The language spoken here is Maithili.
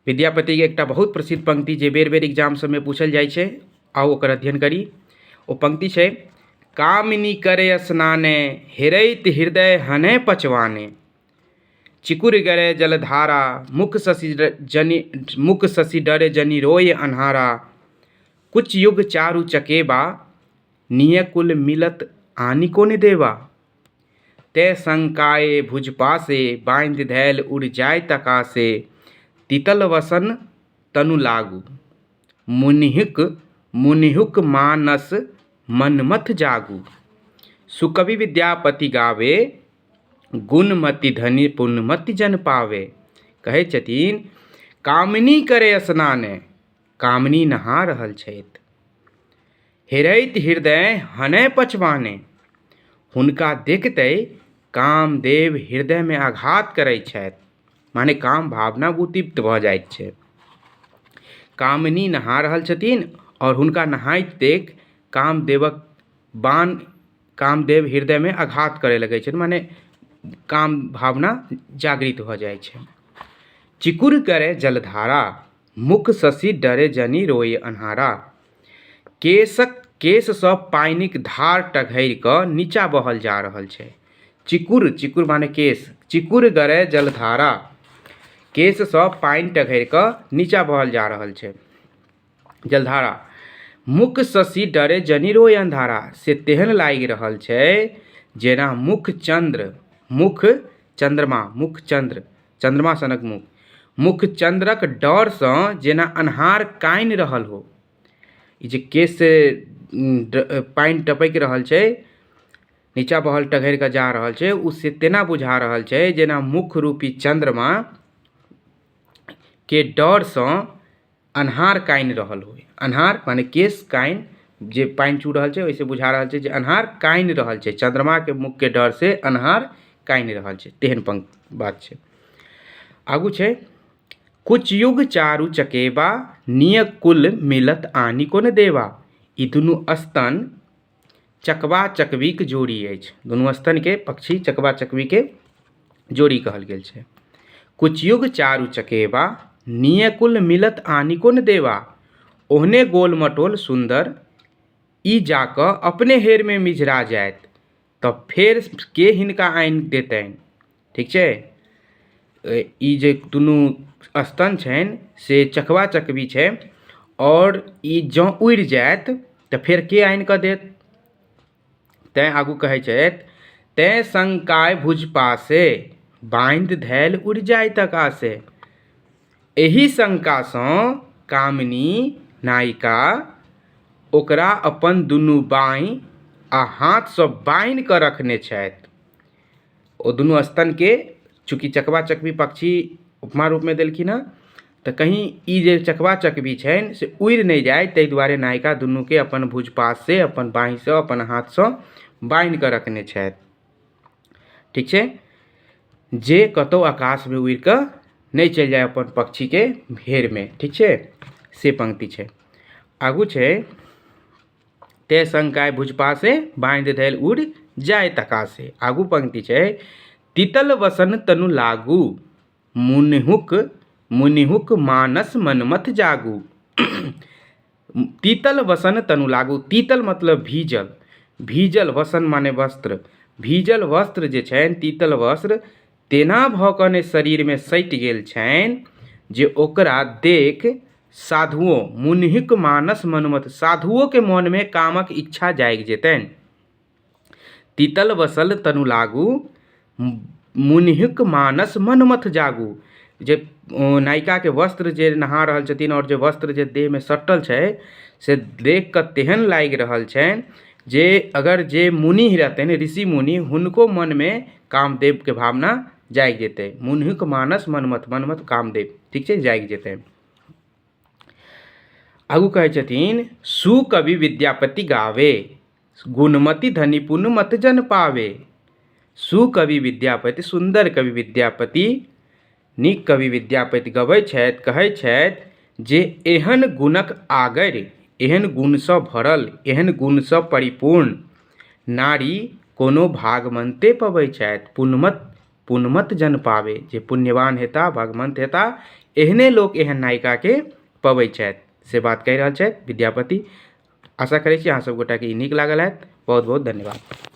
विद्यापतिके एकटा बहुत प्रसिद्ध पंक्ति जे बेर बेर एग्जाम सबमे पूछल जाइ छै, आउ ओकर अध्ययन करी। ओ पंक्ति छै, कामिनी करे स्नाने हेरैत हृदय हने पचवाने, चिकुर गरे जलधारा मुख शशि जनि मुख शशि डरे जनि रोय अन्हारा, कुच युग चारु चकेबा निय कुल मिलत आनि कोन देवा, तेँ शंकाए भुज पासे बान्धि धयल उड़ि जाइत अकासे, तितल वसन तनु लागू मुनिहुक मुनिहुक मानस मनमथ जागू। सुकवि विद्यापति गावे गुणमति धनि पुनमति जन पावे। कहै छथिन, कामिनी करे स्नाने, कामिनी नहा रहल छथि, हेरैत हृदय हनय पछवाने, हुनका देखते कामदेव हृदयमे आघात करैत छथि, माने काम भावना उद्दीप्त भऽ जाइत छै। कामिनी नहा रहल छथिन आओर हुनका नहाइत देख कामदेवक बाण कामदेव हृदयमे आघात करय लगै छथि, माने काम भावना जागृत भऽ जाइ छै। चिकुर करे जलधारा मुख शशि डरे जनि रोय अन्हारा, केशक केशसँ पानिक धार टघरि कऽ नीचा बहल जा रहल छै। चिकुर, चिकुर माने केश, चिकुर गरे जलधारा, केशसँ पानि टघरि कऽ नीचा बहल जा रहल छै जलधारा। मुख शशि डरे जनि रोय अन्धारा, से तेहन लागि रहल छै जेना मुख चन्द्र, मुख चन्द्रमा, मुख चन्द्र, चन्द्रमा सनक मुख, मुख चन्द्रक डरसँ जेना अन्हार कानि रहल हो। ई जे केशसँ पानि टपकि रहल छै, नीचा बहल टघरि कऽ जा रहल छै, ओ से तेना बुझा रहल छै जेना मुख रूपी चन्द्रमाके डरसँ अन्हार कानि रहल होइ। अन्हार माने केश कानि जे पानि चू रहल छै, ओहिसँ बुझा रहल छै जे अन्हार कानि रहल छै, चन्द्रमाके मुखके डरसँ अन्हार कानि रहल छै, तेहन बात छै। आगू छै, कुच युग चारू चकेबा निय कुल मिलत आनि कोन देवा। ई दुनू स्तन चकबा चकबीक जोड़ी अछि। दुनू स्तनके पक्षी चकबा चकबीके जोड़ी कहल गेल छै। कुचयुग चारू चकेबा निय कुल मिलत आनि कोन देवा। ओहने गोल मटोल सुन्दर ई जा कऽ अपने हेरमे मिझरा जायत तऽ फेर के हिनका आनि देतनि। ठीक छै, ई जे दुनू स्तन छनि से चकबा चकबी छै आओर ई जँ उड़ि जायत तऽ फेर के आनि कऽ देत। तैँ आगू कहै छथि, तैँ शंकाय भुजपासे बान्धि धयल उड़ि जाइत आकाशे। एहि शंकासँ कामिनी नायिका ओकरा अपन दुनू बाँहि आ हाथसँ बान्हि कऽ रखने छथि। ओ दुनू स्तनके चूँकि चकबा चकबी पक्षी उपमा रूपमे देलखिन हँ, तऽ कहीँ ई जे चकबा चकबी छनि से उड़ि नहि जाय, ताहि दुआरे नायिका दुनूके अपन भुजपाससँ अपन बाँहिसँ अपन हाथसँ बान्हि कऽ रखने छथि। ठीक छै, जे कतहु आकाशमे उड़ि कऽ नहि चलि जाय अपन पक्षीके भेड़मे। ठीक छै, से पंक्ति छै। आगू छै, ते शंकाय भुजपासे बान्धि धयल उड़ि जाय तकासे। आगू पंक्ति छै, तितल वसन तनु लागू मुनिहुक मुनिहुक मानस मनमथ जागू। तीतल वसन तनु लागू, तीतल मतलब भीजल, भीजल वसन माने वस्त्र, भीजल वस्त्र जे छनि तीतल वस्त्र तेना भऽ कऽ ने शरीरमे सटि गेल छनि जे ओकरा देख साधुओ मुनिहिक मानस मनमथ, साधुओके मोनमे कामक इच्छा जागि जेतनि। तीतल वसल तनु लागू मुनिहिक मानस मनमथ जागू। जे नायिकाके वस्त्र जे नहा रहल छथिन आओर जे वस्त्र जे देहमे सटल छै से देख कऽ तेहन लागि रहल छनि जे अगर जे मुनि रहतनि ऋषि मुनि हुनको मनमे कामदेवके भावना जागि जेतै। मुनिहिक मानस मनमथ, मनमथ कामदेव, ठीक छै, जागि जेतै। आगू कहै छथिन, सुकवि विद्यापति गावे गुणमति धनि पुन मत जन पावे। सुकवि विद्यापति, सुन्दर कवि विद्यापति, नीक कवि विद्यापति गबै छथि, कहै छथि जे एहन गुणक आगरि, एहन गुणसँ भरल, एहन गुणसँ परिपूर्ण नारी कोनो भागमन्ते पबै छथि। पुनमत, पुनमत जन पावे, जे पुण्यवान हेता, भागमन्त हेता, एहने लोक एहन नायिकाके पबै छथि, से बात कहि रहल छथि विद्यापति। आशा करै छी अहाँ सब गोटाके ई नीक लागल हैत। बहुत बहुत धन्यवाद।